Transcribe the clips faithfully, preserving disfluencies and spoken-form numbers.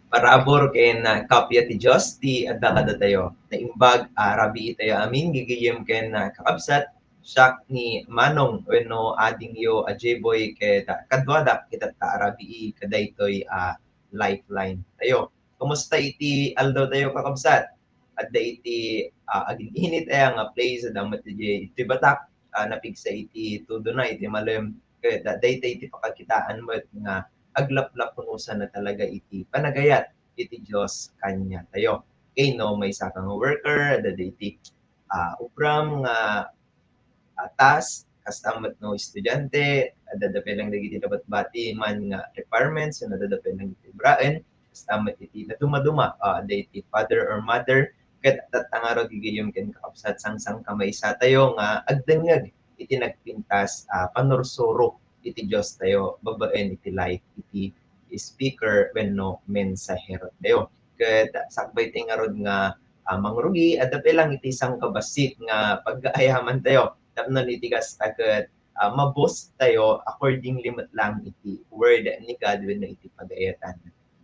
Parabur ken, ah, kappia ti Dios ti adda kadatayo. Naimbag a rabii tayo amin, gigayem ken, ah, kakabsat, siak ni Manong wenno adingyo a J-Boy ket, ah, kaduadak ket adda a rabii kadaytoy a lifeline tayo. Kumusta iti aldaw tayo, kakabsat? Adda iti, ah, agin-init aya nga place, adda met iti, iti Batak, ah, napigsa iti tudo na, iti malem. Ket, ah, dayta iti pakakitaan met nga aglaplapunosan na talaga iti panagayat iti Dios kaniatayo. Okay, no, maysa ka nga worker, adda iti, ah, ubram nga, ah, task, kasta met no estudiante, adda pay lang dagiti nabatbati man nga requirements, no, adda pay lang iti ubraen, kasta met iti nadumaduma, ah, adda iti father or mother, ket tatta ngarud gigayem ken kakabsat, sangsangkamaysa tayo nga agdengngeg iti nagpintas a panursuro iti Dios tayo babaen iti life iti speaker wenno mensahero tayo. Ket sakbay ti ngarud nga, ah, mangrugi, adda pay lang iti sangkabassit nga pagayam tayo tapno iti kasta ket, ah, ma-boost tayo accordingly met lang iti word ni God wenno iti pagayatan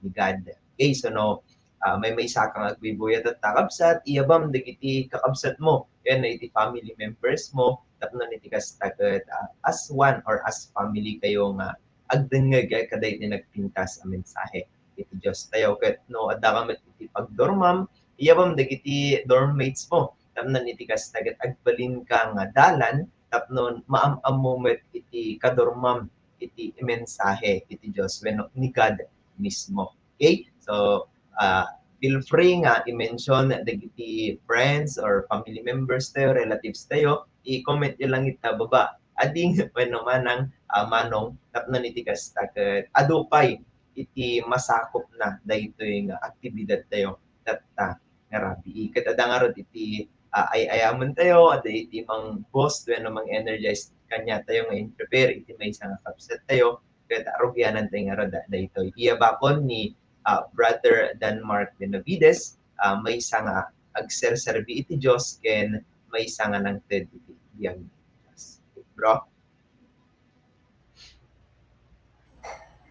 ni God. Okay, so no, ah, maymaysa ka nga agbuybuya tatta, kabsat, iyabam dagiti kakabsatmo, wenno iti family members mo, tapno iti kasta ket, ah, as one or as family kayo nga agdengngeg, eh, kadaytoy nagpintas a mensahe iti Dios tayo. Ket no adda ka met iti pagdormam, iyabam dagiti dorm mates mo, tapno iti kasta ket agbalin ka nga dalan, tapno maam-ammo met iti kadormam iti mensahe iti Dios wenno ni God mismo. Okay? So, ah, feel free nga i-mention dagiti friends or family members tayo, relatives tayo, i-comment nyo lang ita baba. Ading wenno manang, ah, manong, tapno iti kasta ket adu pay iti masakopna daytoy nga aktibidad tayo tatta nga rabii. Ket adda ngarud iti, ah, ay-ayamen tayo, adda iti mang-boost wenno mang-energize kaniatayo nga in-prepare iti maysa nga kabsat tayo, ket rugianan tayo ngarud daytoy. Iyabakon ni, ah, Brother Danmark Benavides, ah, maysa nga agserserbi iti Dios ken maysa nga nangted iti biag ni Jesus. Bro?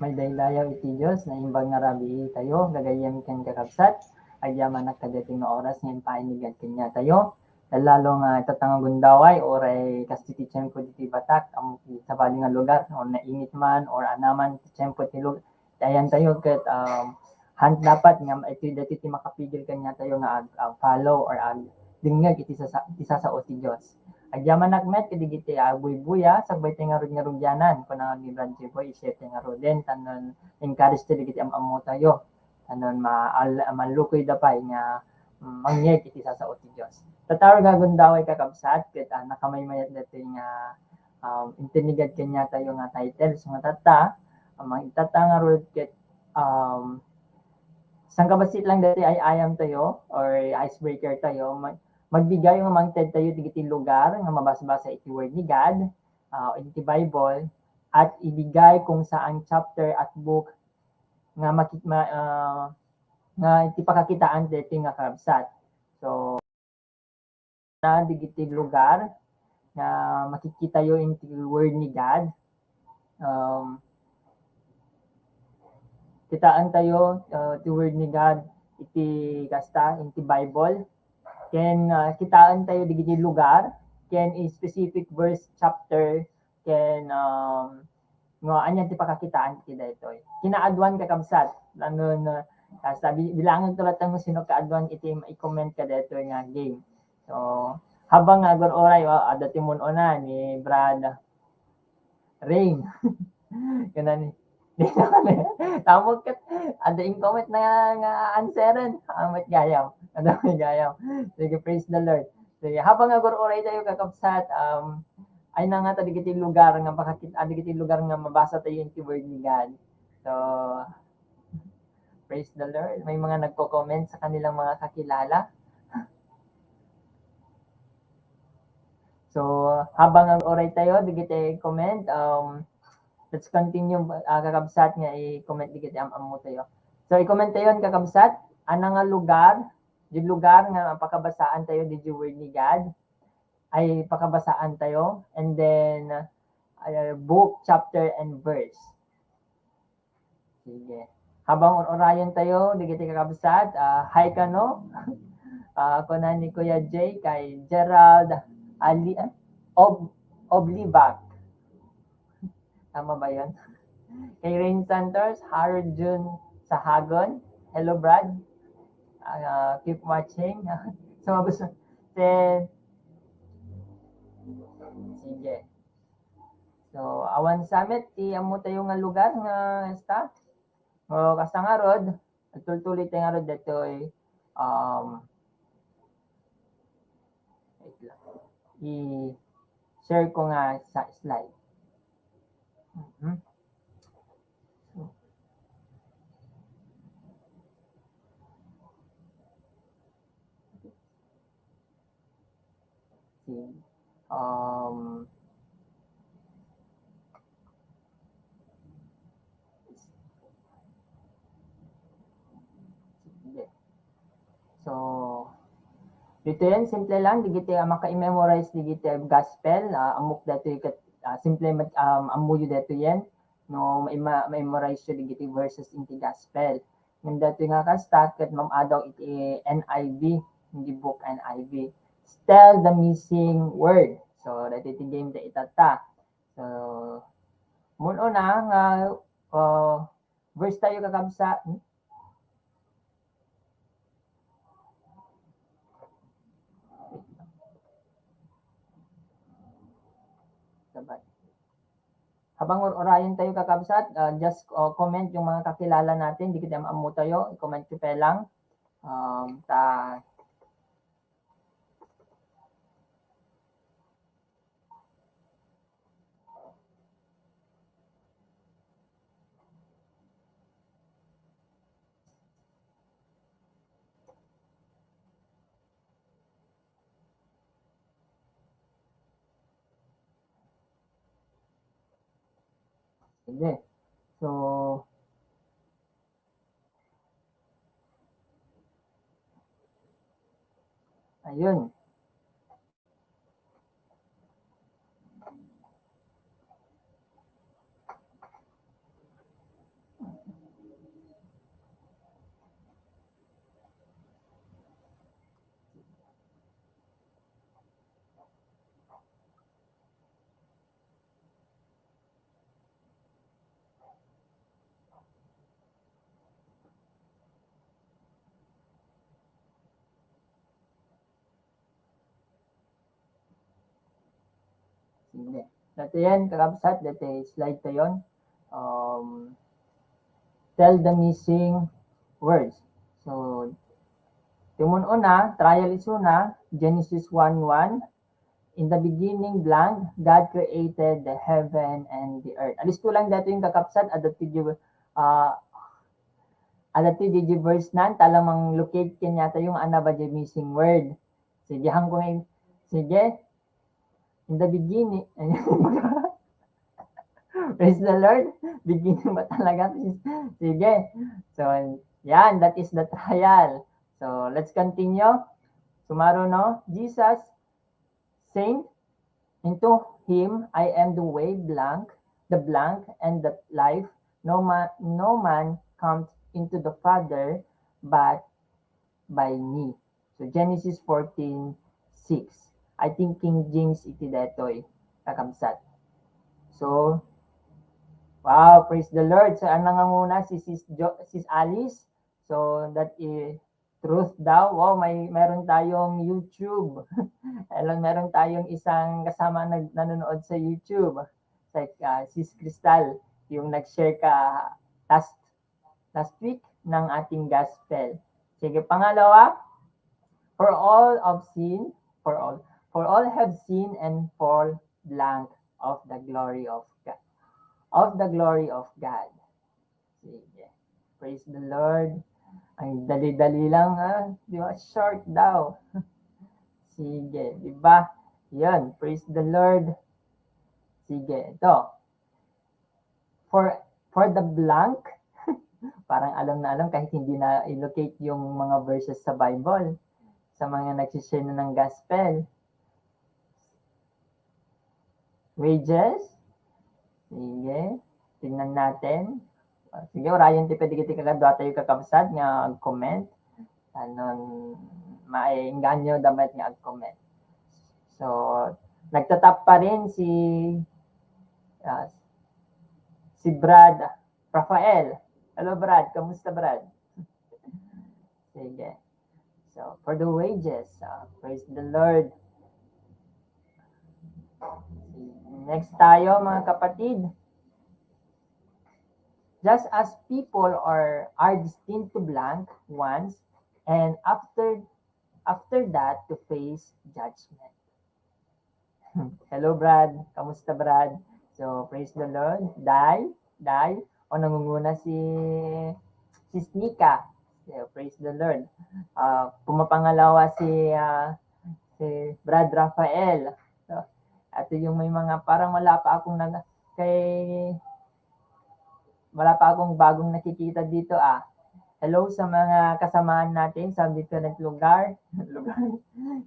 Maydaydayaw iti Dios, naimbag nga rabii tayo, gagayyem ken kakabsat, agyamanak kadaytoy nga oras nga impaay ni God kaniatayo. Lalo nga itatta nga gundaway, uray kas ti tiempo ditoy Batak, amo ti sabali nga lugar, or nainit man, or anaman ti tiempo ti lug-, ti ayantayo ket, um, han-, dapat nga iti, daytoy ti makapigil kaniatayo nga ag-, ag-follow or agdengngeg iti sasa-, iti sasao ti Dios. Agyamanak met kadagiti agbuybuya, sakbay ti ngarud nga rugianan, kuna ni Brad Jeboy, i-share ti ngaruden, tapno encourage ti dagiti am-ammo tayo, tapno ma-, al-, mallukoyda pay nga, mm, mangyeg iti sasao ti Dios. Tatta nga gundaway, kakabsat, ket, ah, nakamaymayat daytoy nga, um, inted ni God kaniatayo nga title. So, nga tatta, um, ang itatta ngarud ket, um, sangkabassit lang daytoy ay-ayam tayo or icebreaker tayo, mag-, magbigay nga mangted tayo dagiti lugar nga mabasbasa iti Word ni God, ah, iti Bible, at ibigay kung saan chapter at book nga maki-, ma-, ah, nga iti pakakitaan daytoy nga kabsat. So, na dagiti lugar nga makikitayo iti Word ni God. Um, kitaentayo, uh, ti Word ni God iti kasta, iti Bible. Ken, uh, kitaentayo dagiti lugar, ken specific verse, chapter, ken, um, no, ania ti pakakitaan ti daytoy. Kinaaduan, kakabsat, ano, no, ah, sabi, bilangag to latta no sino kaaduan iti i-comment ka daytoy nga game. So, habang nga agur-uray, oh, adda ti mun-una ni Brad Rain. Kuna ni, di naman eh. Tamo ket, adda in-comment na nga, nga answeren. Amet gayam. Adda met gayam. Sige, praise the Lord. Sige, habang agur-uray tayo, kakabsat, um, ay na nga ta dagiti lugar nga makakit-, ah, dagiti lugar nga mabasa tayo iti Word ni God. So, praise the Lord. May mga nagko-comment sa kanilang mga kakilala. So, habang agur-uray tayo, dagiti comment, um, let's continue, ah, kakabsat nga i-comment dagiti am-ammo tayo. So, i-comment tayo, kakabsat, ana nga lugar, di lugar nga pakabasaan tayo, di Word ni God, ay pakabasaan tayo, and then, uh, book, chapter, and verse. Sige. Habang ur-urayon tayo, dagiti kakabsat, ah, hi kano. Ah, kuna ni Kuya Jay kay Gerald Ali, ah, Ob-, Oblivac. Tama ba yun? Kay Rain Santos, Harold Jun Sahagon. Hello, Brad. Ah, keep watching. So, gusto, then, sige. So, awan sa met, ti ammo tayo nga lugar nga staff. O, kasta ngarud, agtultuloy tayo ngarud detoy, um, wait lang. I-share ko nga sa slide. Mhm. So, sige. Um, sige. So, ditoyen, simple lang, dagiti, ah, maka-memorize dagiti gospel, ah, ammok datoy ket, ah, simple met, um, ammoyo datoyen, no, maima-, memorize yo dagiti verses iti gospel. Ngem datoy nga kasta, ket mam-adaw iti N I V, iti book N I V. Tell the missing word. So, datoy ti game ta itatta. So, mun-una nga, uh, verse tayo, kakabsat. Hmm? Sabay. Habang ur-, urayon tayo, kakabsat, ah, just, ah, comment yung mga kakilala natin, dagiti am-ammo tayo, i-comment yo pa lang. Um, ta-, Sige. So, ayun. Sige. Datoyen, kakabsat, datoy slide tayon. Um, tell the missing words. So, ti mun-una, trial isuna, Genesis one one, "In the beginning, blank, God created the heaven and the earth." Alisto lang datoy, kakabsat, adda ti, ah, adda ti verse nan, ta lang mang-locate kaniatayo nga ania ba diay missing word. Sige, hangko nga in-, sige. In the beginning. Praise the Lord. Beginning ba talaga? Sige. So, yan, that is the trial. So, let's continue. Sumaruno, Jesus saying, "Into him, I am the way, blank, the blank, and the life. No man, no man comes into the Father but by me." So, Genesis fourteen six. I think King James iti daytoy, kakabsat. So, wow, praise the Lord. So, ang nangunguna si Sis Jo-, Sis Alice. So, that is truth daw. Wow, may, meron tayong YouTube. Alam, meron tayong isang kasama nag-, nanonood sa YouTube. Like, ah, Sis Crystal, yung nag-share ka last, last week ng ating gospel. Sige, pangalawa, "For all of sin, for all, for all have sinned and fall blank of the glory of God." Of the glory of God. Sige. Praise the Lord. Ang dali-dali lang, ha? Di ba? Short daw. Sige, di ba? Yan, praise the Lord. Sige, ito. For, for the blank, parang alam na alam kahit hindi na i-locate yung mga verses sa Bible, sa mga nagsishare na ng gospel. Wages? Sige. Tingnan natin. Ah, sige, urayon ti pwede iti kakaduatayo kakabsat nga ag-comment. Anon, maengganyo da met nga ag-comment. So, nagtatap pa rin si, ah, si Brad Rafael. Hello, Brad. Kamusta, Brad? Sige. So, for the wages, ah, praise the Lord. Next tayo, mga kapatid. Just as people are, are destined to blank once, and after, after that, to face judgment. Hello, Brad. Kamusta, Brad? So, praise the Lord. Day, Day. O, nangunguna si, si Snika. So, praise the Lord. Ah, pumapangalawa si, ah, si Brad Rafael. So, ito yung may mga, parang wala pa akong nag-, kay, wala pa akong bagong nakikita dito, ah. Hello sa mga kasamaan natin sa different lugar. Lugar.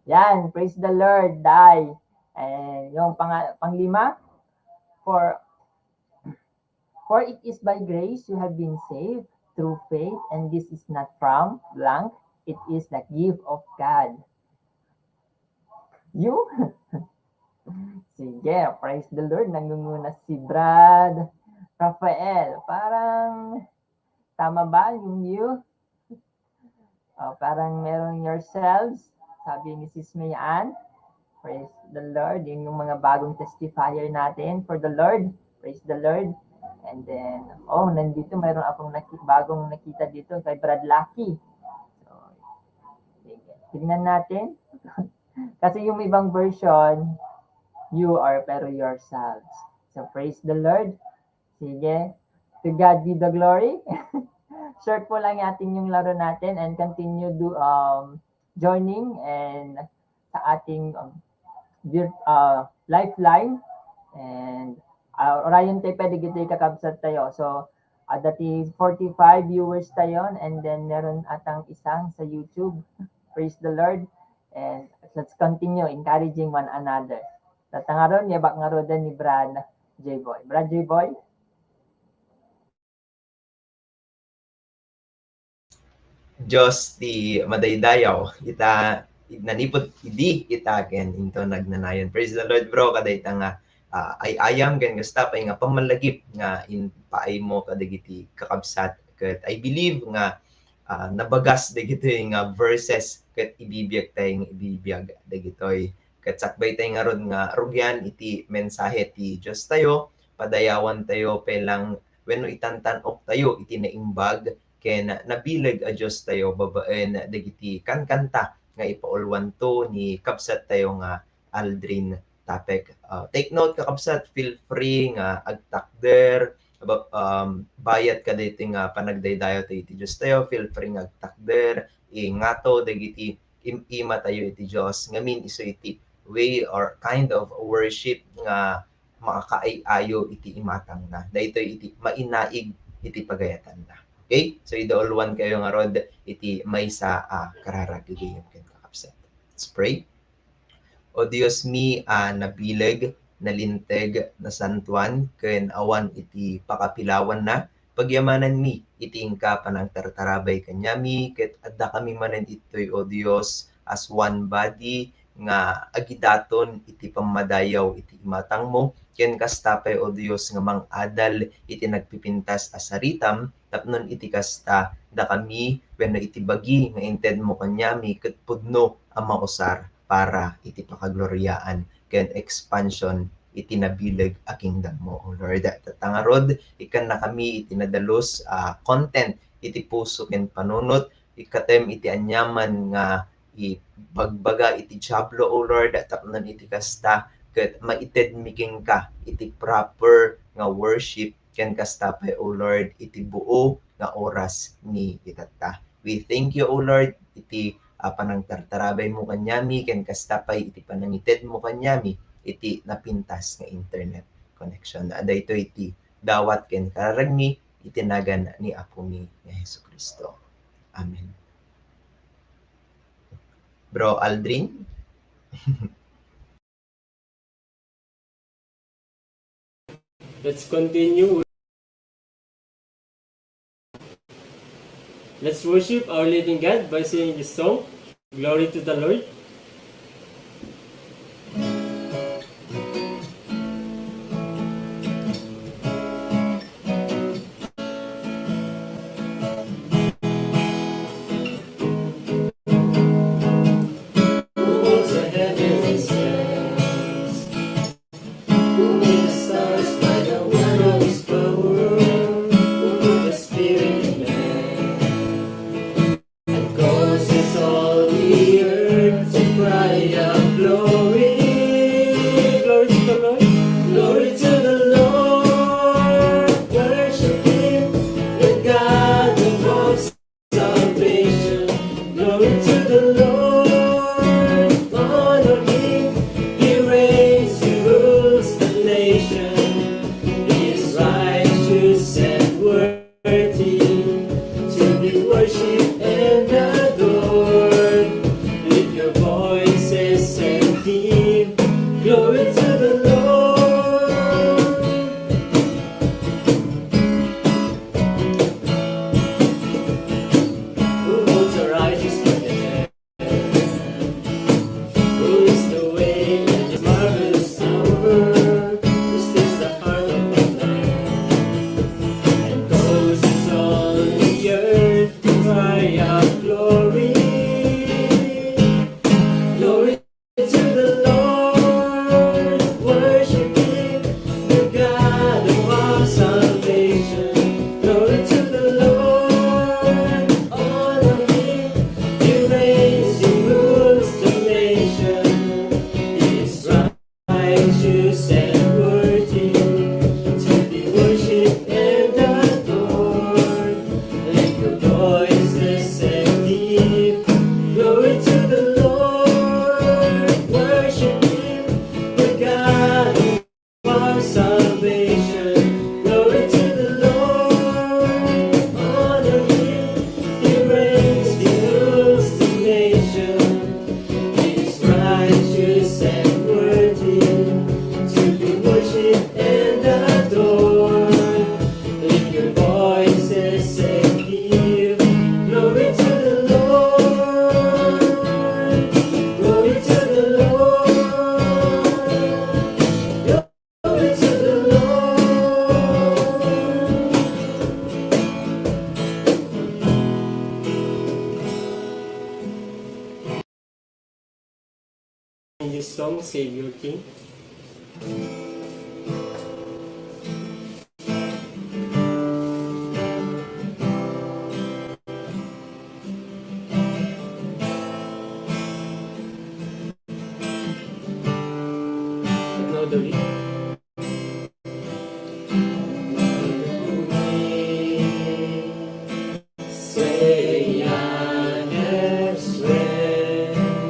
Yan, praise the Lord, Day. And yung pang-, panglima, for, "For it is by grace you have been saved through faith, and this is not from blank, it is the gift of God." You? Sige, praise the Lord. Nangunguna si Brad Rafael. Parang tama ba yung you? Oh, parang meron yourselves, sabi ni Sis May Ann. Praise the Lord. Yun yung mga bagong testifier natin for the Lord. Praise the Lord. And then, oh, nandito mayroon akong naki-, bagong nakita dito kay Brad Lucky. So, sige. Tignan natin. Kasi yung ibang version, "You are," pero "yourselves." So, praise the Lord. Sige. To God be the glory. Share po lang natin yung laro natin and continue do, um, joining and sa ating, um, vir-, uh, lifeline. And, uh, urayon tayo pwede gito ikakabsat tayo. So, uh, dati forty-five viewers tayo and then meron atang isang sa YouTube. Praise the Lord. And let's continue encouraging one another. Tatangaron, yabak nga rodan ni Brad J-Boy. Brad J-Boy? Dios ti madaydayaw, ita, nanipud idi ita ken inton nagnanayon. Praise the Lord, bro. Kadayta nga, ah, ay-ayam ken kasta pay nga pammalagip nga impaaymo kadagiti kakabsat. Ket I believe nga, ah, nabagas dagitoy nga verses ket ibibiag tayo nga ibibiag dagitoy. Ket sakbay tayo ngarud nga rugian iti mensahe ti Dios tayo, padayawan tayo pay lang wenno itantan-ok tayo iti naimbag ken nabileg a Dios tayo babaen dagiti kankanta nga ipaulwanto ni kabsat tayo nga Aldrin Tapek. Ah, take note, kakabsat, feel free nga agtakder, ba-, um, bayat kadaytoy nga panagdaydayaw tayo iti Dios tayo, feel free nga agtakder, ingato dagiti im-, ima tayo iti Dios, ngamin isu iti way or kind of worship nga makakaay-ayo iti imatangna. Daytoy iti mainaig iti pagayatanna. Okay? So, idauluan kayo ngarud iti maysa a kararag gayam ken kakabsat. Let's pray. O Dios mi a nabileg, nalinteg, nasantuan, ken awan iti pakapilawanna, pagyamananmi iti inka panangtartarabay kaniami, ket addakami manen ditoy, O Dios, as one body nga agidaton iti pammadayaw iti imatangmo, ken kasta pay, O Dios, nga mang-adal iti nagpipintas a saritam, tapno iti kasta, dakami wenno iti bagi nga intedmo kaniami ket pudno a mausar para iti pakagloriaan ken expansion iti nabileg a kingdommo, O Lord. Tatta ngarud, ikkannakami iti nadalus a content iti puso ken panunot, ikkatem iti aniaman nga ibagbaga iti Diablo, O Lord, tapno iti kasta ket maitedmi kenka iti proper nga worship ken kasta pay, O Lord, iti buo nga oras ni itatta. We thank you, O Lord, iti, ah, panangtartarabaymo kaniami, ken kasta pay iti panangitedmo kaniami iti napintas nga internet connection. Ah, daytoy iti dawat ken kararagmi iti nagan ni Apomi nga Jesu-Cristo. Amen. Bro Aldrin? Let's continue. Let's worship our living God by singing this song, Glory to the Lord. Glory to the Lord. Glory to the Lord. Worship Him, the God of all salvation. Glory to the Lord. Honor Him. He reigns, He rules the nation. He is righteous and worthy to be worshipped and adored. Lift your voices and give glory to the Lord. Who holds the righteous for the Who is the way and the marvelous power, who stills the heart of the man, and causes all the earth to cry out glory. Glory to the Lord, worship Him, the God of our salvation. Glory to the Lord, all of Him, He reigns, He rules the nation. He is righteous and worthy to be worshipped and adored. Lift your voices and give glory to the Lord. Worship Him, the God of our salvation. Glory to the Lord. Honor Him. He reigns, He rules the nation. He is righteous and worthy to be worshipped and adored. Lift your voices and give glory to the Lord. Glory to the Lord. Glory to the Lord. In this song, Savior King. Now the lead. Say I have strength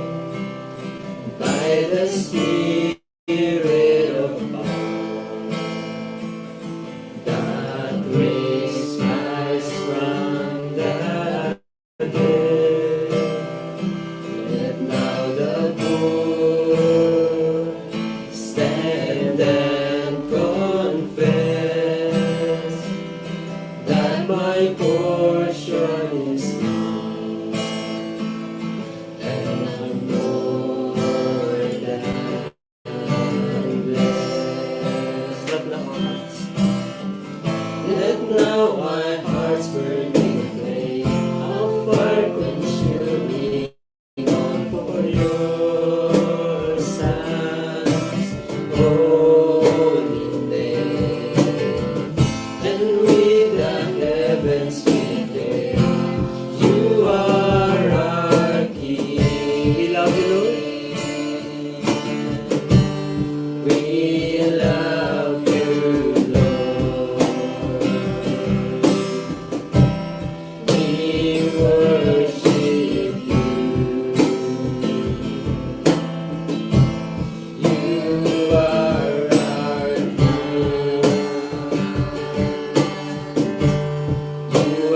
by the Spirit of God that raised Christ from the dead. Let now the poor stand and confess that my portion is peace, and I'm more than blessed. Let now our hearts, let now our hearts burn with flame, a fire consuming for your Son's holy name. And with the heavens we declare, you are our King. We love you, Lord. We love you, Lord. We worship you. You are our Lord. You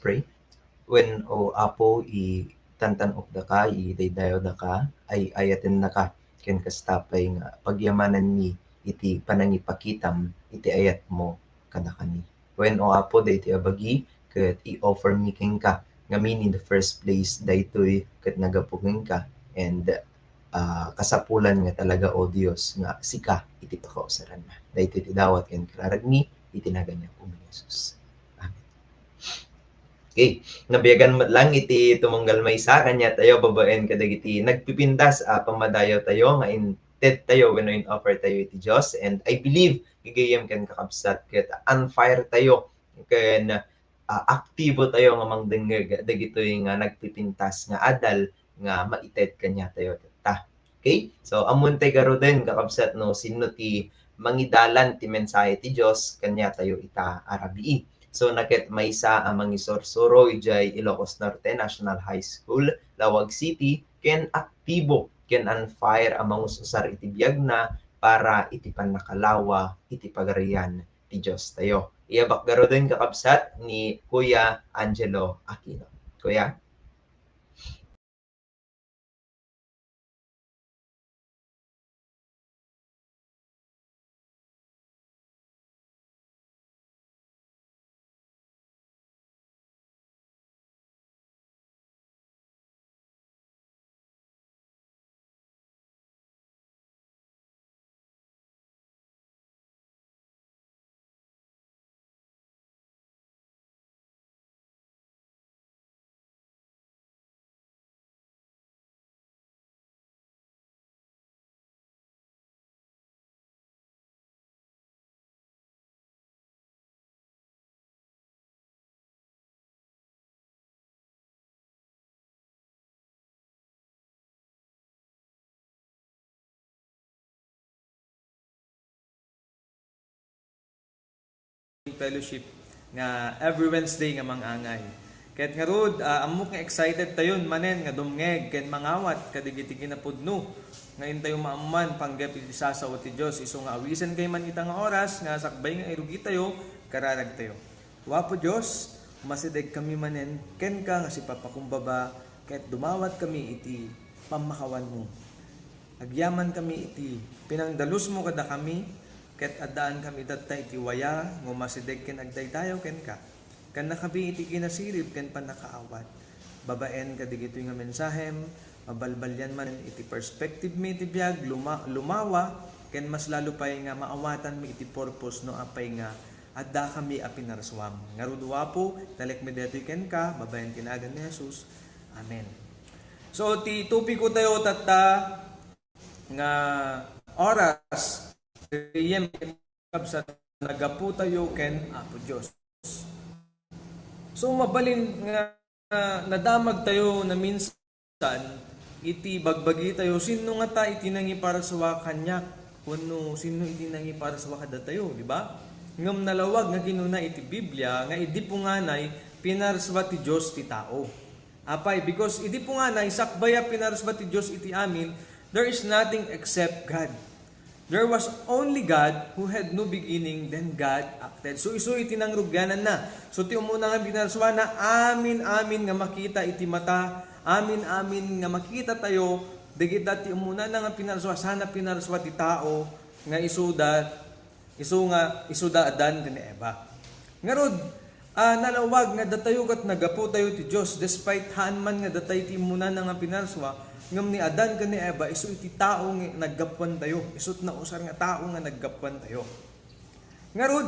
pray. Wen, O Apo, itantan-okdaka, idaydayawdaka, ay-ayatennaka, ken kasta pay nga pagyamananmi iti panangipakitam iti ayatmo kadakami. Wen, O Apo, daytoy a bagi ket i-offer mi kenka ngamin in the first place, daytoy ket naggapu kenka, and, ah, kasapulan nga talaga, O Dios, nga sika iti pakausaranna. Daytoy ti dawat ken kararagmi iti nagan ni Apomi Jesus. Amen. Okay, nabiagan met lang iti tumunggal maysa kaniatayo babaen kadagiti nagpipintas a pammadayawtayo nga inted tayo wenno in-offer tayo iti Dios. And I believe, gagayyem ken kakabsat, ket on fire tayo ken, ah, aktibo tayo nga mangdengngeg dagitoy nga nagpipintas nga adal nga maited kaniatayo tatta. Okay? So, ammontay garuden, kakabsat, no, sinno ti mangidalan ti mensahe ti Dios kaniatayo ita a rabii. So, naket maysa a mangisursuro idiay Ilocos Norte National High School, Laoag City, ken aktibo ken on fire a mangus-usar iti biagna para iti pannakalawa iti Pagarian ti Dios tayo. Iyabak garuden, kakabsat, ni Kuya Angelo Aquino. Kuya? Fellowship nga every Wednesday nga mangangay. Ket ngarud, ah, ammok nga excited tayon manen nga dumngeg ken mangawat kadagiti kinapudno nga intayo maammuan panggep iti sasao ti Dios, isu nga awisen kay man ita nga oras nga sakbay nga irugitayo, kararagtayo. O Apo Dios, umasideg kami manen kenka nga sipapakumbaba ket dumawat kami iti pammakawanmo. Agyaman kami iti pinangdalusmo kadakami, ket addaan kami tatta iti waya nga umasideg ken agdaydayaw kenka. Kannakami iti kinasirib ken pannakaawat. Babaen kadagitoy nga mensahem, mabalbalian man iti perspective mi iti biag, luma-, lumawa, ken mas lalo pay nga maawatanmi iti purpose no apay nga addakami a pinarsuam. Ngarud, O Apo, talekmi daytoy kenka, babaen ti nagan ni Jesus. Amen. So, ti topiko tayo tatta nga oras, gayem kabsat, naggapu tayo ken Apo Dios. So, mabalin nga nadamag tayo na minsan iti bagbagi tayo, "Sinno ngata iti nangiparsua kaniak?" Wenno, "Sinno iti nangiparsua kadatayo?" Di ba? Ngem nalawag nga kinuna iti Biblia nga idi punganay, pinarsua ti Dios ti tao. Apay, because idi punganay, sakbay a pinarsua ti Dios iti amin, there is nothing except God. There was only God who had no beginning, then God acted. So, isu iti nangrugiananna. So, ti umuna nga pinarsuana, amin-amin nga makita iti mata, amin-amin nga makita tayo, dagita ti umuna nga pinarsua, sana pinarsua ti tao, nga isuda, isu nga, isuda Adan ken ni Eva. Ngarud, ah, nalawag nga datayo ket naggapu tayo ti Dios, despite haan man nga datay ti immuna nga pinarsua, ngem ni Adan ken ni Eva, isu iti tao nga naggapuan tayo, isut nausar nga tao nga naggapuan tayo. Ngarud,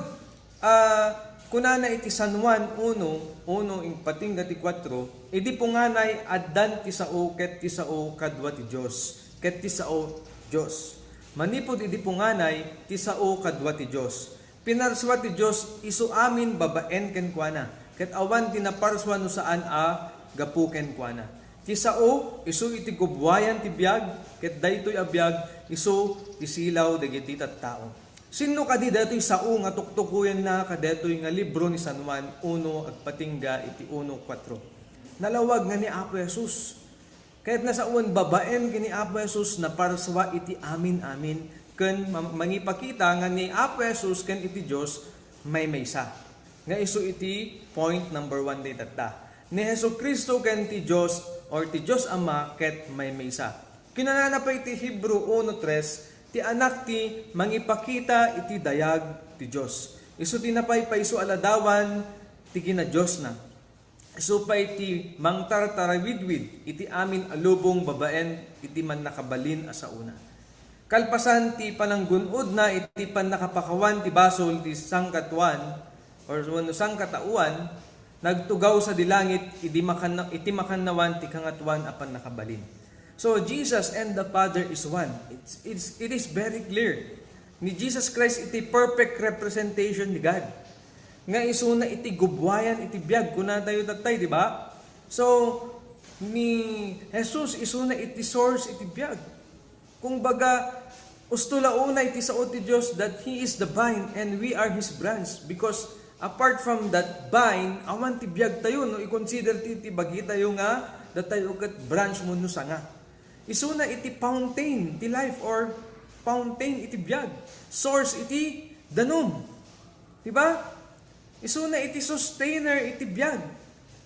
ah, kunana iti San Juan uno, uno, ing patingga ti kuatro, idi punganay, addan ti sao ket ti sao kadua ti Dios, ket ti sao Dios. Manipud idi punganay, ti sao kadua ti Dios. Pinarsua ti Dios isu amin babaen kenkuana, ket awan ti naparsua no saan a gapu kenkuana. Ti sao, isu iti gubbuayan ti biag, ket daytoy a biag, isu ti silaw dagiti tattao. Sinno kadi daytoy sao nga tuktukoyenna kadaytoy nga libro ni San Juan uno agpatingga iti uno kuatro? Nalawag nga ni Apo Jesus. Ket nasaoen babaen ken ni Apo Jesus naparsua iti amin-amin ken ma-, mangipakita nga ni Apo Jesus ken iti Dios maymaysa. Nga isu iti point number one dayta. Ni Jesu-Cristo ken ti Dios or ti Dios Ama ket maymaysa. Kinunana pay ti Hebreo uno tres, ti Anak ti mangipakita iti dayag ti Dios. Isu ti napaypayso a ladawan ti kinadiosna. Isu pay ti mangtartarawidwid iti amin a lubong babaen iti mannakabalin a saona. Kalpasan ti pananggun-odna iti pannakapakawan ti basol ti sangkataoan or wenno sangkataoan, nagtugaw sadi langit idi makanna-, iti makannawan ti kangatoan a pannakabalin. So, Jesus and the Father is one. It's, it's, it is very clear. Ni Jesus Christ iti perfect representation ni God. Nga isuna iti gubbuayan iti biag, kuna tayo tattay, di ba? So, ni Jesus isuna iti source iti biag. Kumbaga, usto la unay ti sao ti Dios that He is the vine and we are His branch, because apart from that vine, awan ti biag tayo no i-consider ti, ti bagi tayo nga datayo ket branch wenno sanga. Isuna iti fountain ti life or fountain iti biag, source iti danum. Di ba? Isuna iti sustainer iti biag.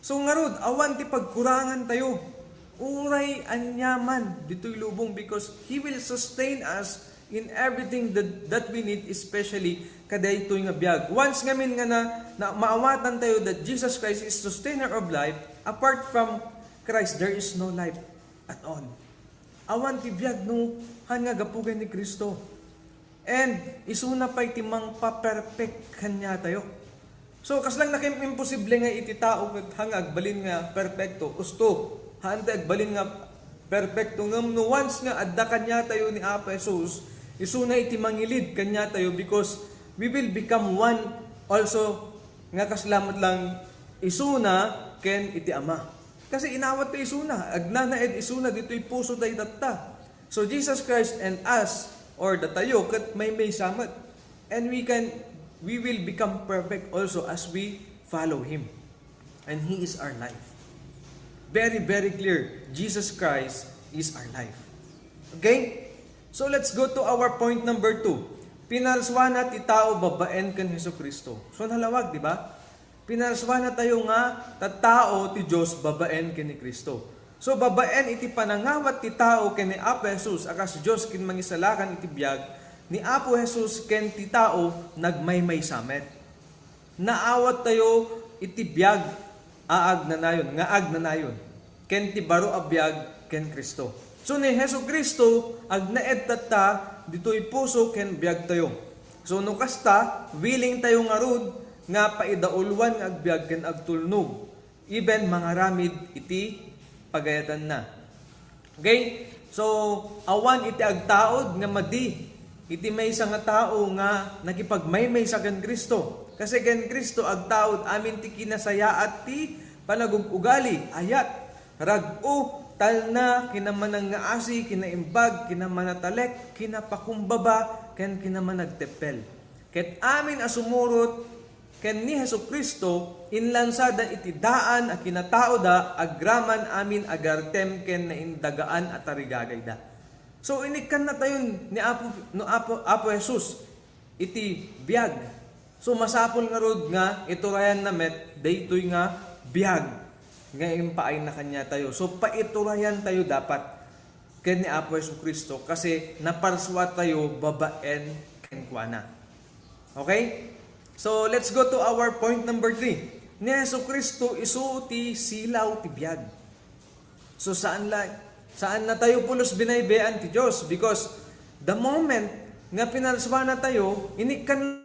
So ngarud, awan ti pagkurangan tayo. Uray aniaman ditoy lubong because He will sustain us in everything that, that we need, especially kadaytoy nga biag. Once ngamin nga na, na maawatan tayo that Jesus Christ is sustainer of life, apart from Christ, there is no life at all. Awan ti biag no han nga gapu ken ni Cristo. And isuna pay ti mangpaperpek kaniatayo. So, kasla nakimposible nga iti tao ket han nga agbalin nga perpekto, usto, haan ti agbalin nga perpekto. Ngem no once nga adda kaniatayo ni Apo Jesus, isuna iti mangilid kaniatayo because we will become one also nga kasla met lang isuna ken iti Ama. Kasi inawat ta isuna, agnanaed isuna ditoy puso tayo tatta. So Jesus Christ and us, or datayo, ket maymaysa met. And we can, we will become perfect also as we follow Him. And He is our life. Very, very clear. Jesus Christ is our life. Okay? So let's go to our point number two. Pinarsuana ti tao babaen ken Jesu-Cristo. So nalawag, di ba? Pinarsuanatayo nga tattao ti Dios babaen ken ni Cristo. So, babaen iti panangawat ti tao ken ni Apo Jesus a kas Dios ken Mangisalakan iti biag, ni Apo Jesus ken ti tao nagmaymaysa met. Naawattayo iti biag a agnanayon, nga agnanayon. ken ti baro a biag ken Cristo. So, ni Jesu-Cristo agnaed tatta ditoy puso ken biagtayo. So, no kasta, willing tayo ngarud nga paidauluan nga agbiag ken agtulnog, even mangaramid iti pagayatanna. Okay? So, awan iti agtaud nga madi iti maysa nga tao nga nakipagmaymaysa ken Cristo. Kasi ken Cristo agtaud amin ti kinasayaat ti panagug-ugali, ayat, rag-o, talna, kinamanangngaasi, kinaimbag, kinamanatalek, kinapakumbaba, ken kinamanagteppel. Ket amin a sumurot ken ni Jesu-Cristo, inlansada iti daan a kinataoda agraman amin a gartem ken naindagaan a tarigagayda. So, inikkannatayon ni Apo, no Apo, Apo Jesus iti biag. So, masapul ngarud nga iturayanna met daytoy nga biag nga impaayna kaniatayo. So, paiturayantayo dapat ken ni Apo Jesu-Cristo kasi naparsuatayo babaen kenkuana. Okay? So, let's go to our point number three. Ni Jesu-Cristo isu ti silaw ti biag. So, saan la, saan natayo pulos binaybayan ti Dios? Because the moment nga pinarsuanatayo, inikkan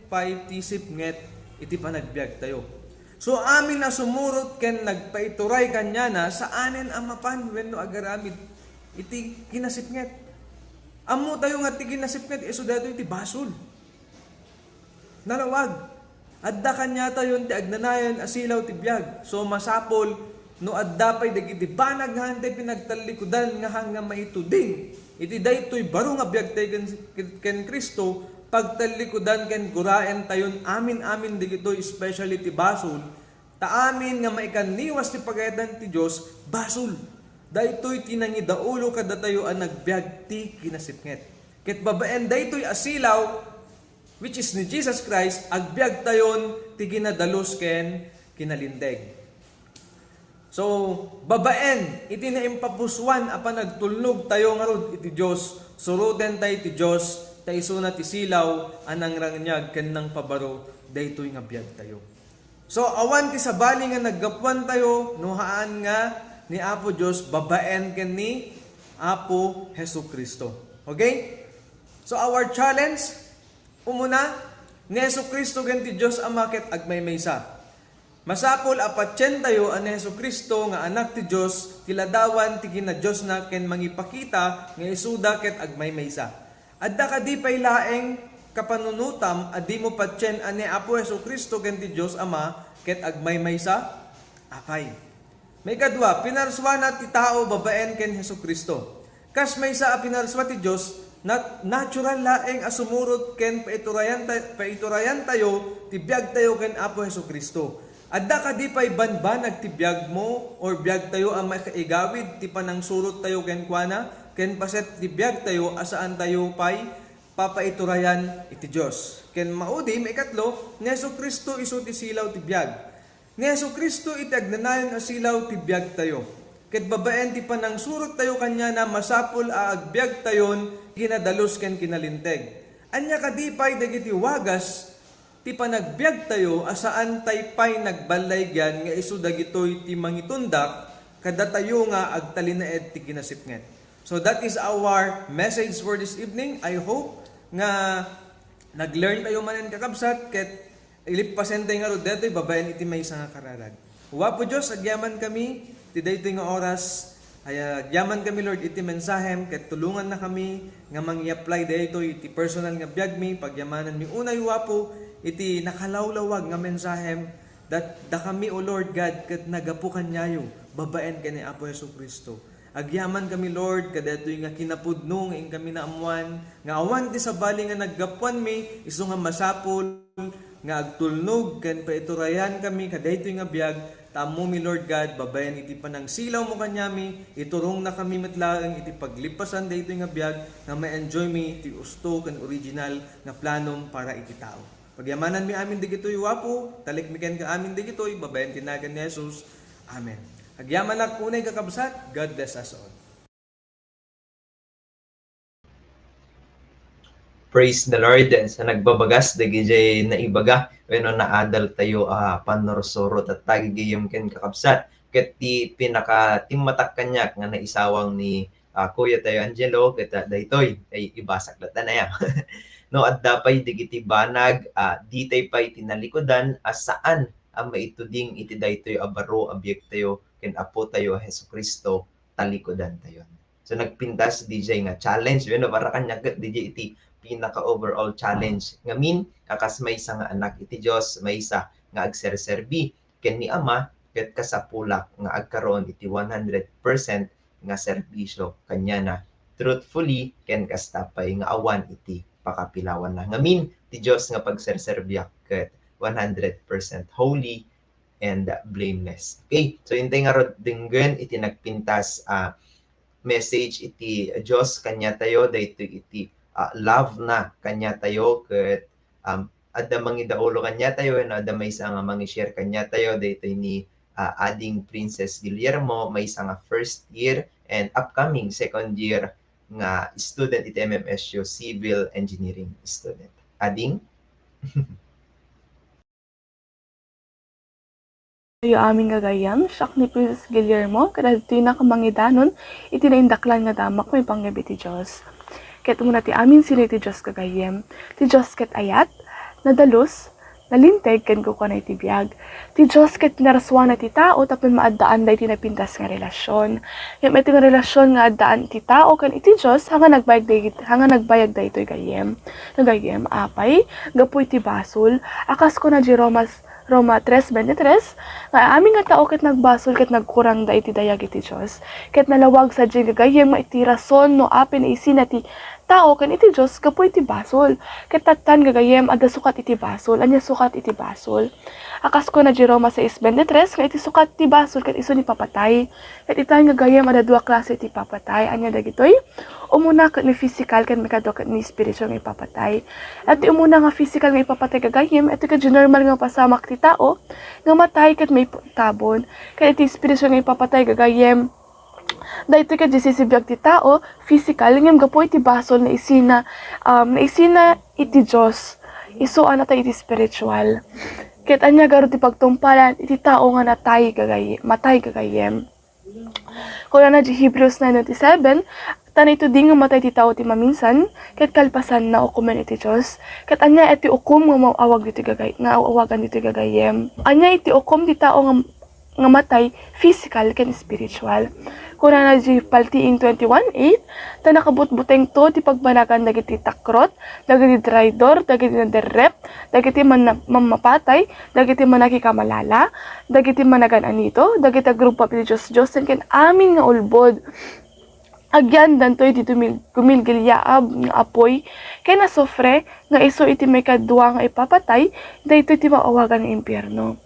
pay ti sipnget iti panagbiagtayo. So, amin a sumurot ken nagpaituray kaniana, saanen a mapan wenno agaramid iti kinasipnget. Ammotayo nga ti kinasipnget isu daytoy ti basol. Nalawag. Adda kaniatayon ti agnanayon a silaw ti biag. So, masapul no adda pay dagiti banag nga hantay pinagtallikudan nga hanga maituding iti daytoy baro nga biagtay ken, ken Cristo, pagtallikudan ken guraentayon amin-amin dagitoy, especially ti basol, ta amin nga maikanniwas ti pagayatan ti Dios, basol. Daytoy ti nangidaulo kadatayo a nagbiag ti kinasipnget. Ket babaen daytoy a silaw, which is ni Jesus Christ, agbiagtayon ti kinadalus ken kinalinteg. So, babaen iti naimpapusuan a panagtulnog tayo ngarud iti Dios, surotentayo ti Dios, ta isuna ti silaw a nangraniag ken nangpabaro daytoy nga biagtayo. So, awan ti sabali nga naggapuan tayo no haan nga ni Apo Dios babaen ken ni Apo Jesu-Cristo. Okay? So, our challenge, umuna, ni Jesu-Cristo ken ti Dios Ama ket agmaymaysa. Masapul a patientayo a ni Jesu-Cristo nga Anak ti Dios ti ladawan ti kinadiosna ken mangipakita nga isuda ket agmaymaysa. Adda kadi pay laeng kapanunotam a dimo patien a ni Apo Jesu-Cristo ken ti Dios Ama ket agmaymaysa? Apay. Maikadua, pinarsuana ti tao babaen ken Jesu-Cristo. Kas maysa a pinarsua ti Dios, nat-, natural laeng a sumurot ken paiturayan ta-, paiturayantayo ti biagtayo ken Apo Jesu-Cristo. Adda kadi pay banbanag ti biagmo or biagtayo a makaigawid ti panangsurottayo kenkuana ken paset ti biagtayo a saantayo pay papaiturayan iti Dios? Ken maudi, maikatlo, ni Jesu-Cristo isu ti silaw ti biag. Ni Jesu-Cristo iti agnanayon a silaw ti biagtayo. Ket babaen ti panangsurottayo kaniana, masapul a agbiagtayon kinadalus ken kinalinteg. Ania kadi pay dagiti wagas ti panagbiagtayo a saantay pay nagballaygan nga isu dagitoy ti mangitundak kadatayo nga agtalinaed ti kinasipnget? So that is our message for this evening. I hope nga nag-learn tayo manen, kakabsat, ket ilippasentayo ngarud daytoy babaen iti maysa nga kararag. O Apo Dios, agyamankami ti daytoy nga oras. Ay, agyamankami, Lord, iti mensahem ket tulongannakami nga mangi-apply daytoy iti personal nga biagmi. Pagyamananmi unay, O Apo, iti nakalawlawag nga mensahem, dat-, dakami, O Lord God, ket naggapu kaniayo babaen ken ni Apo Jesu-Cristo. Agyamankami, Lord, kadaytoy nga kinapudno nga inkami naammoan nga awan ti sabali nga naggapuanmi, isu nga masapul nga agtulnog ken paiturayankami kadaytoy nga biag, ta ammomi, Lord God, babaen iti panangsilawmo kaniami, iturongnakami met laeng iti paglippasan daytoy nga biag nga ma-enjoymi ti usto ken original nga planom para iti tao. Pagyamananmi amin dagitoy, O Apo, talikmi kenka amin dagitoy, babaen ti nagan ni Jesus. Amen. Agyamanak unay, kakabsat. God bless us all. Praise the Lord. Sa nagbabagas dagiti naibaga wenno naadal tayo a pannursuro tatta, gagayyem ken kakabsat, ket ti pinakatimmatak kaniak nga naisawang ni, ah, kuya tayo Angelo, ket, ah, daytoy ay ibasak latta na ya. No adda pay dagiti banag, ah, ditay pay tinalikudan a saan a maituding iti daytoy a baro a biagtayo ken Apo tayo a Jesu-Cristo, talikudantayon. So, nagpintas D J nga challenge, wenno para kaniak ket D J iti pinaka-overall challenge. Ngamin, a kas maysa nga anak iti Dios, maysa nga agserserbi ken ni Ama, ket kasapulak nga agkaroon iti one hundred percent nga serbisio kaniana truthfully ken kasta pay nga awan iti pakapilawanna. Ngamin, ti Dios nga pagserserbiak ket one hundred percent holy and blameless. Okay? So, intay ngarud denggen iti nagpintas a message iti Dios kaniatayo, daytoy iti, ah, love na kaniatayo, ket, um, adda mangidaulo kaniatayo, wenno adda maysa nga mangi-share kaniatayo, daytoy ni, ah, Ading Princess Guillermo, maysa nga first year and upcoming second year nga student iti M M S U, civil engineering student. Ading? Tayo amin gagayyem, siak ni Princess Guillermo, ket adtoy nakan mangidanon iti naindaklan nga damak maipanggep iti Dios. Ket umuna ti amin sino iti Dios gagayyem. Ti Dios ket ayat, nadalus, nalinteg ken kukuana iti biag. Ti Dios ket pinarsuana ti tao tapno maaddaan daytoy napintas nga relasion. Ngem iti nga relasion nga addaan iti tao ken iti Dios, haan nga nagbayag dagit-, haan nga nagbayag daytoy gayyem. Nga gayyem, apay, gapu iti basol, a kas kuna di Roma, Roma tres veintitrés, nga amin nga tao ket nagbasol ket nagkurangda iti dayag iti Dios. Ket nalawag sadiay nga gayyem nga iti rason no apay naisina ti tao ken iti Dios gapu iti basol. Ket tattan, gagayyem, adda sukat iti basol. Ania sukat iti basol? A kas kuna di Roma sais veintitrés nga iti sukat ti basol ket isu ni papatay. Ket itan, gagayyem, adda dua klase ti papatay. Ania dagitoy? Umuna ket ni physical ken maikadua ket ni spiritual nga ipapatay. Iti umuna nga physical nga ipapatay, gagayyem, iti ket di normal nga pasamak ti tao nga matay ket maipuntabon. Ket iti spiritual nga ipapatay, gagayyem, daytoy ket di sisibiag ti tao, physical, ngem gapu iti basol, naisina, um, naisina iti Dios. Isu a natay iti spiritual. Ket ania garud ti pagtungpalan iti tao nga natay, gagay-, matay, gagayyem? Kunana di Hebrews nine twenty-seven, "Ta naited nga matay ti tao ti maminsan, ket kalpasanna, ukomen iti Dios." Ket ania ti ukom nga maawag ditoy gagay-, nga awagan ditoy, gagayyem? Ania iti ukom ti tao nga, nga matay, physical ken spiritual? Kunana di Paltiing twenty-one eight, "Ta nakabutbutengto ti pagbanagan dagiti takrot, dagiti traidor, dagiti naderrep, dagiti manna-, mammapatay, dagiti mannakikamalala, dagiti managan-anito, dagiti agrubbuap iti diosdiosen ken amin nga ulbod. Agyandanto iti tumil-, gumilgiliaab nga apuy ken asufre nga isu iti maikadua nga ipapatay, daytoy ti maawagan nga impierno."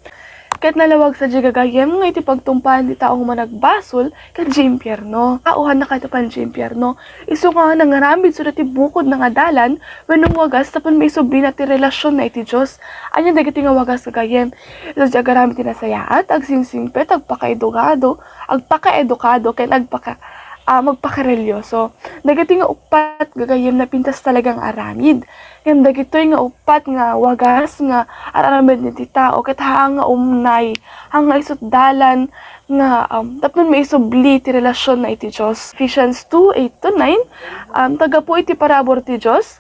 Ket nalawag sadiay, gagayyem, nga iti pagtungpalan ti tao nga managbasol ket di impierno. Awan na kayto pan di impierno. Isu nga nangaramid isuna ti bukod nga dalan wenno wagas tapno maisublina ti relasionna iti Dios. Ania dagiti nga wagas, gagayyem? Isu ti agaramid ti nasayaat, agsingsingpet, agpakaedukado, agpakaedukado, ken agpaka-, ah, magpakarelioso. Dagiti nga uppat, gagayyem, napintas talaga nga aramid. Ngem dagitoy nga uppat nga wagas nga ar-aramid iti tao ket haan nga umnay, haan nga isut dalan nga, um, tapno maisubli ti relasionna iti Dios. Ephesians two eight to nine, um, "Ta gapu iti parabur ti Dios,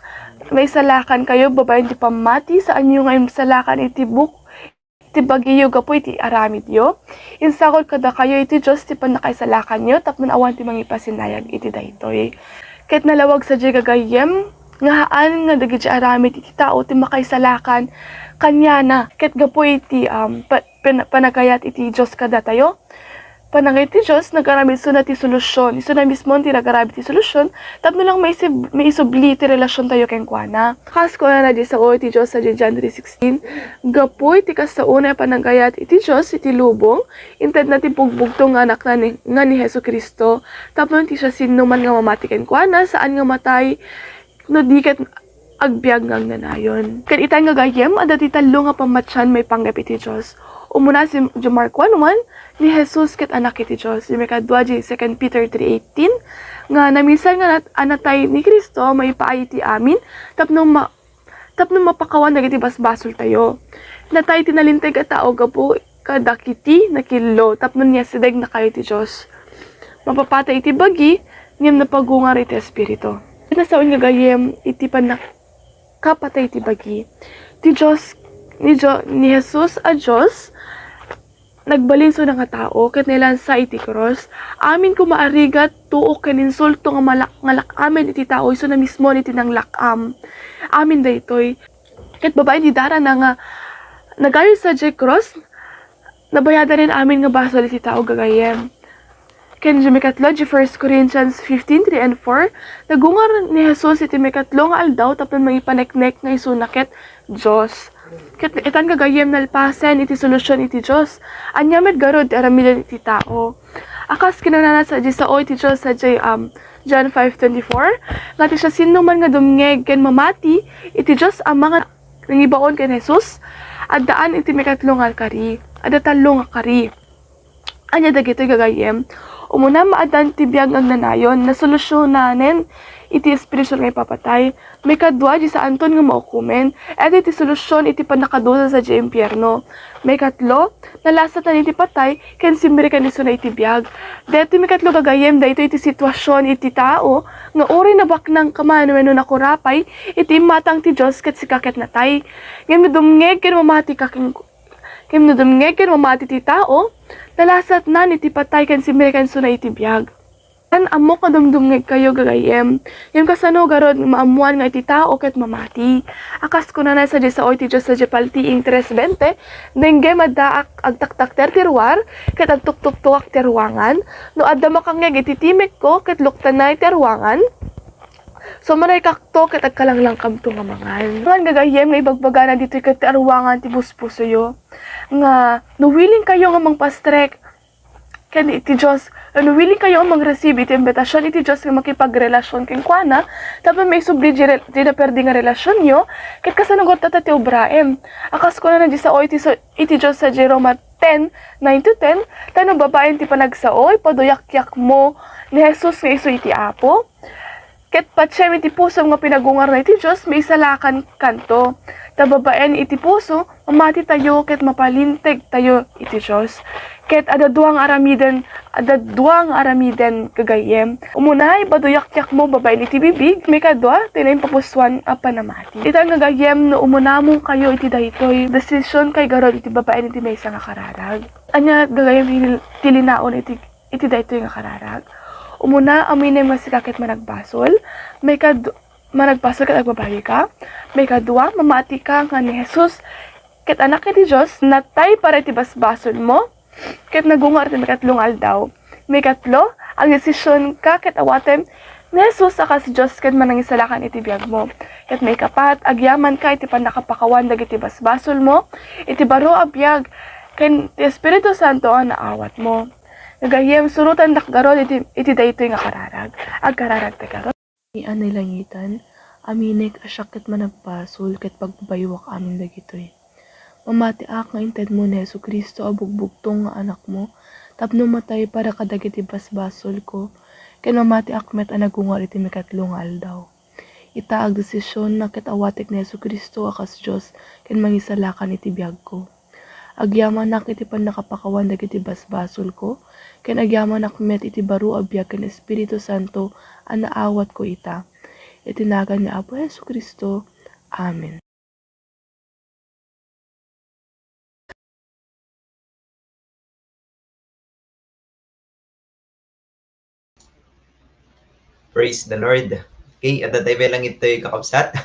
naisalakankayo babaen ti pammati, saanyo nga insalakan iti buk-, ti bagiyo gapu iti aramidyo. Insagod kadakayo iti Dios ti pannakaisalakanyo, tapno awan ti mangipasinayag iti daytoy." Ket nalawag sadiay, gagayyem, nga haan nga dagiti aramid iti tao ti makaisalakan kaniana. Ket gapu iti, um, pa-, pan-, panagayat iti Dios kadatayo, panagayat ti Dios, nagaramid isuna ti solusyon. Isuna mismo ti nagaramid ti solusyon tapno lang maisib-, maisubli ti relasiontayo kenkuana. Kas kunana di sao ti Dios sadiay John three sixteen, "Gapu iti kasaona a panagayat iti Dios iti lubong, intedna ti bugbugto nga Anakna ni, nga ni Jesu-Cristo, tapno ti siasinoman nga mamati kenkuana, saan nga matay, no di ket agbiag nga agnanayon." Ket itan, gagayyem, adda ti tallo nga pammatian maipanggep iti Dios. Umuna, si, di Mark one one, ni Jesus ket Anak iti Dios. Di maikadua, di Second Peter three eighteen, nga naminsan nga nat-, a natay ni Cristo maipaay iti amin tapno ma-, tapno mapakawan dagiti basbasoltayo. Natay ti nalinteg a tao gapu kadagiti nakillo tapno niasidegnakayo ti Dios. Mapapatay iti bagi, ngem napagungar iti espiritu. Nasawen, gagayyem, iti pannakapatay iti bagi. Ti Dios, ni Dio-, ni Jesus a Dios, nagbalin isuna nga tao ket nailansa iti krus. Amin koma a rigat, tuok ken insulto nga malak-, nga lak-amen iti tao, isuna mismo iti nanglak-am. Amin daytoy. Ket babaen ti darana nga nagayod sadiay krus, nabayadanen amin nga basol iti tao, gagayyem. Ken di maikatlo, di First Corinthians fifteen three and four, nagungar ni Jesus iti maikatlo nga aldaw tapno mangipaneknek nga isuna ket Dios. Ket itan, gagayyem, nalpasen iti solusyon iti Dios. Ania met garud ti aramiden iti tao? A kas kinunana sadiay sao iti Dios sadiay, um, John five twenty-four, nga ti siasinoman nga dumngeg ken mamati iti Dios Ama nga nangibaon ken Jesus, addaan iti maikatlo nga kari. Adda tallo nga kari. Ania dagitoy, gagayyem? Umuna, maaddaan ti biag nga agnanayon, nasolusyonanen iti espiritual nga ipapatay. Maikadua, di saanton nga maukomen. Iti ti solusyon iti pannakadusa sadiay impierno. Maikatlo, nalasatnan iti patay ken simmirikan isuna iti biag. Daytoy maikatlo, gagayyem, daytoy iti situasion iti tao nga uray nabaknang ka man wenno nakurapay iti imatang ti Dios ket sika ket natay. Ngem no dumngeg ken mamati ka ken Ngem no dumngeg ken mamati ti tao, nalasatnan iti patay ken simmirikan isuna iti biag. Ken ammok nga dumdumngegkayo, gagayyem. Ngem kasano garud nga maammoan nga iti tao ket mamati? A kas kunana sadiay sao iti Dios sadiay Paltiing tres veinte, denggem addaak agtaktakter ti ruar, ket agtuktuktuak ti ruangan. No adda makangngeg iti timekko, ket luktanna iti ruangan, So, maraykakto ket agkalanglangkamto nga mangan. Ngan gagayyem nga ibagbagana ditoy ket ti aruangan ti puspusoyo nga no willing kayo nga mangpastrek ken iti Dios, no willing kayo nga mangreceive iti imbitasion iti Dios nga makipagrelasion kenkuana, tapno maisubli ti re-, ti naperdi nga relasionyo, ket kasano ngarud ta ti obraem? A kas kunana ti sao iti so-, iti Dios sadiay Roma ten, nine to ten, ta no babaen ti panagsao, ipaduyakyakmo ni Jesus nga isu iti Apo, ket patiem iti pusom nga pinagungarna iti Dios, maisalakankanto. Ta babaen iti puso, mamatitayo ket mapalintegtayo iti Dios. Ket adda dua nga aramiden, adda dua nga aramiden, gagayyem. Umuna, ipaduyakyakmo babaen iti bibig, maikadua, ti naimpapusoan a panamati. Ita nga gagayyem, no umunamon kayo iti daytoy, desisyon kay garud iti babaen iti maysa nga kararag. Ania gagayyem ti, ti linaon iti, iti daytoy nga kararag? Umuna, aminem nga sika ket managbasol. Maikad-, managbasol ket agbabawi ka. Maikadua, mamati ka nga ni Jesus ket Anak iti Dios, natay para iti basbasolmo, ket nagungar iti maikatlo nga aldaw. Maikatlo, agdesisyon ka ket awatem ni Jesus a kas Dios ket Manangisalakan iti biagmo. Ket maikapat, agyaman ka iti pannakapakawan dagiti basbasolmo, iti baro a biag, ken ti Espiritu Santo a naawatmo. Gagayyem, surotandak garud iti, iti daytoy nga kararag. Agkararagta garud. Amin a nailangitan, aminek a siak ket managbasol ket pagbabaywak amin dagitoy. Mamatiak nga intedmo ni Jesu-Cristo a bugbugtong nga Anakmo tapno matay para kadagiti basbasolko, ken mamatiak met a nagungar iti mikatlo nga aldaw. Ita, agdesisyon a ket awatek ni Jesu-Cristo a kas Dios ken Mangisalakan iti biagko. Agyamanak iti pannakapakawan dagiti basbasolko, ken agyamanak met iti baro a biag ken Espiritu Santo a naawatko ita. Iti nagan ni Apo Jesu-Cristo. Amen. Praise the Lord. Okay, adda tayo lang itoy kakabsat.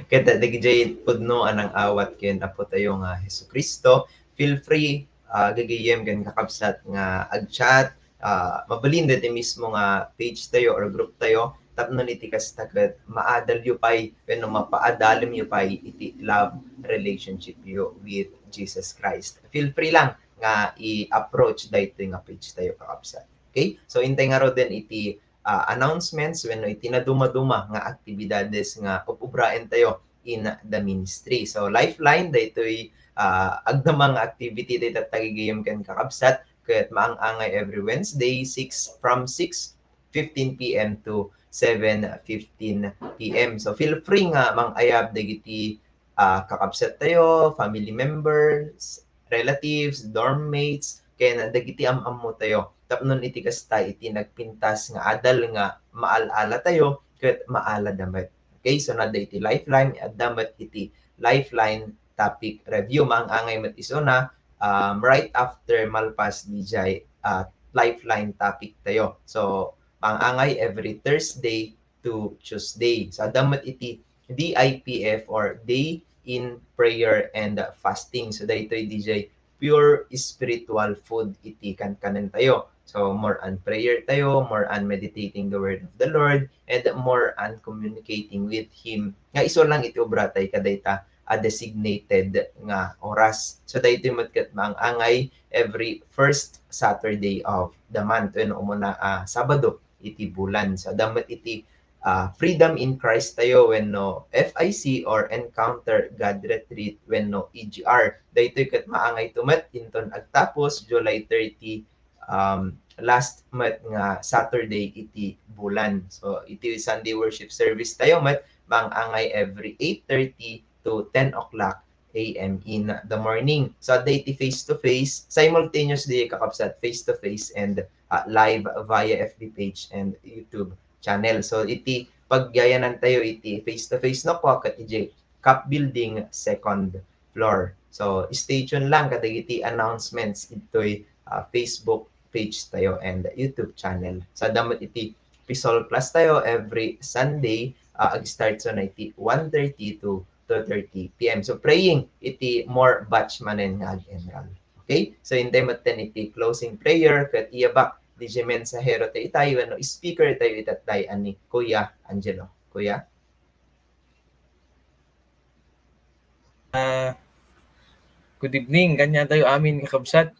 Ket dagiti pudno a nang-awat ken Apo tayo nga Jesu-Cristo. Feel free, ah, gagayyem ken kakabsat nga ag-chat, ah, mabalin daytoy mismo nga page tayo or group tayo, tapno iti kasta ket maadalyo pay wenno mapaadalimyo pay iti love relationship yo with Jesus Christ. Feel free lang nga i-approach daytoy nga page tayo, kakabsat. Okay? So, intay ngaruden iti, ah, announcements wenno iti nadumaduma nga aktibidades nga ub-ubraen tayo in the ministry. So, Lifeline, daytoy, ah, agdama nga activity dayta gagayyem ken kakabsat, ket maang-angay every Wednesday, six, from six fifteen P M to seven fifteen P M. So, feel free nga mang-ayab dagiti, ah, kakabsat tayo, family members, relatives, dorm mates, ken dagiti am-ammo tayo. Tapno iti kasta, iti nagpintas nga adal nga maal-ala tayo, ket maalada met. Okay, so, adda iti Lifeline, adda met iti Lifeline topic review. Maang-angay met isuna, um, right after malpas dijay, ah, Lifeline topic tayo. So, maang-angay every Thursday to Tuesday. So, adda met iti D I P F or Day in Prayer and Fasting. So, daytoy dijay pure spiritual food iti kankanen tayo. So, more on prayer tayo, more on meditating the word of the Lord, and more on communicating with Him. Nga isu lang iti obra tayo kadayta a designated nga oras. So, daytoy met ket maang-angay every first Saturday of the month, wenno umuna a Sabado iti bulan. So, adda met iti, ah, Freedom in Christ tayo wenno F I C or Encounter God Retreat wenno E G R. Daytoy ket maang-angayto met inton agtapos July thirty, um, last met nga Saturday iti bulan. So, iti Sunday worship service tayo met maang-angay every eight thirty to ten o'clock A M in the morning. So, adda iti face-to-face, simultaneously, kakabsat, face-to-face and, ah, live via F B page and YouTube channel. So, iti pagyayanan tayo iti face-to-face no, kua ket iti Cup Building second floor. So, stay tuned lang kadagiti announcements itoy, ah, Facebook page tayo and YouTube channel. So, adda met iti P S O L class tayo every Sunday, ah, ag-start so na iti one thirty to two thirty P M. So, praying iti more batch manen nga ag-enroll. Okay? So, intay met ten iti closing prayer ket iyabak dijay mensahero tayo itay wenno speaker tayo itatday a ni Kuya Angelo. Kuya? Ah, good evening kaniatayo amin, kakabsat.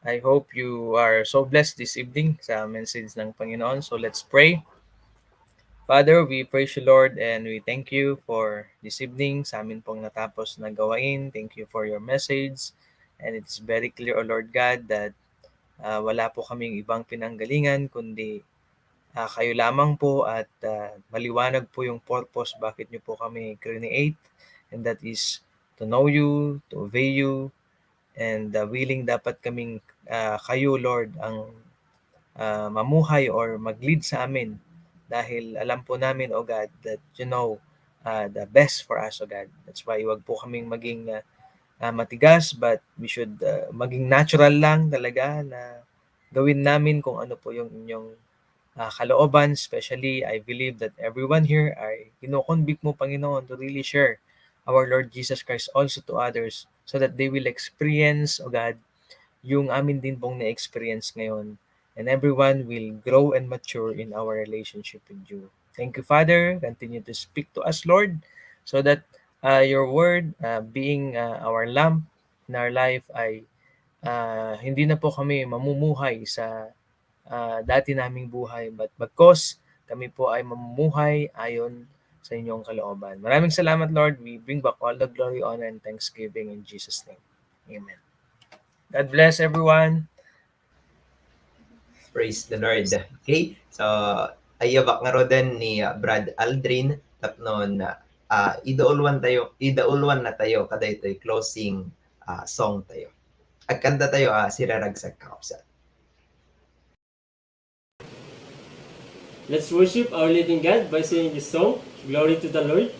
I hope you are so blessed this evening sa message ng Panginoon. So let's pray. Father, we praise you, Lord, and we thank you for this evening sa amin pong natapos na gawain. Thank you for your message. And it's very clear, O Lord God, that ah, wala po kaming ibang pinanggalingan kundi ah, kayo lamang po at ah, maliwanag po yung purpose bakit nyo po kami create, and that is to know you, to obey you, and ah, willing dapat kaming ah, kayo, Lord, ang ah, mamuhay or mag-lead sa amin, dahil alam po namin, O God, that you know ah, the best for us, O God. That's why wag po kaming maging ah, ah, matigas, but we should ah, maging natural lang talaga na gawin namin kung ano po yung inyong ah, kalooban. Especially, I believe that everyone here ay kinokonbik mo, Panginoon, to really share our Lord Jesus Christ also to others, so that they will experience, O God, yung amin din pong na-experience ngayon, and everyone will grow and mature in our relationship with you. Thank you, Father. Continue to speak to us, Lord, so that uh, your word, uh, being uh, our lamp in our life, ay uh, hindi na po kami mamumuhay sa uh, dati naming buhay, but bagkos kami po ay mamumuhay ayon sa inyong kalooban. Maraming salamat, Lord. We bring back all the glory, honor, and thanksgiving in Jesus' name. Amen. God bless everyone. Praise the Lord. Okay, so ayabak nga roden ni uh, Brad Aldrin tapno uh, idauluan tayo, idauluan na tayo kadaytoy closing uh, song tayo. Agkanta tayo, uh, siraragsak, kakabsat. Let's worship our living God by singing this song, Glory to the Lord.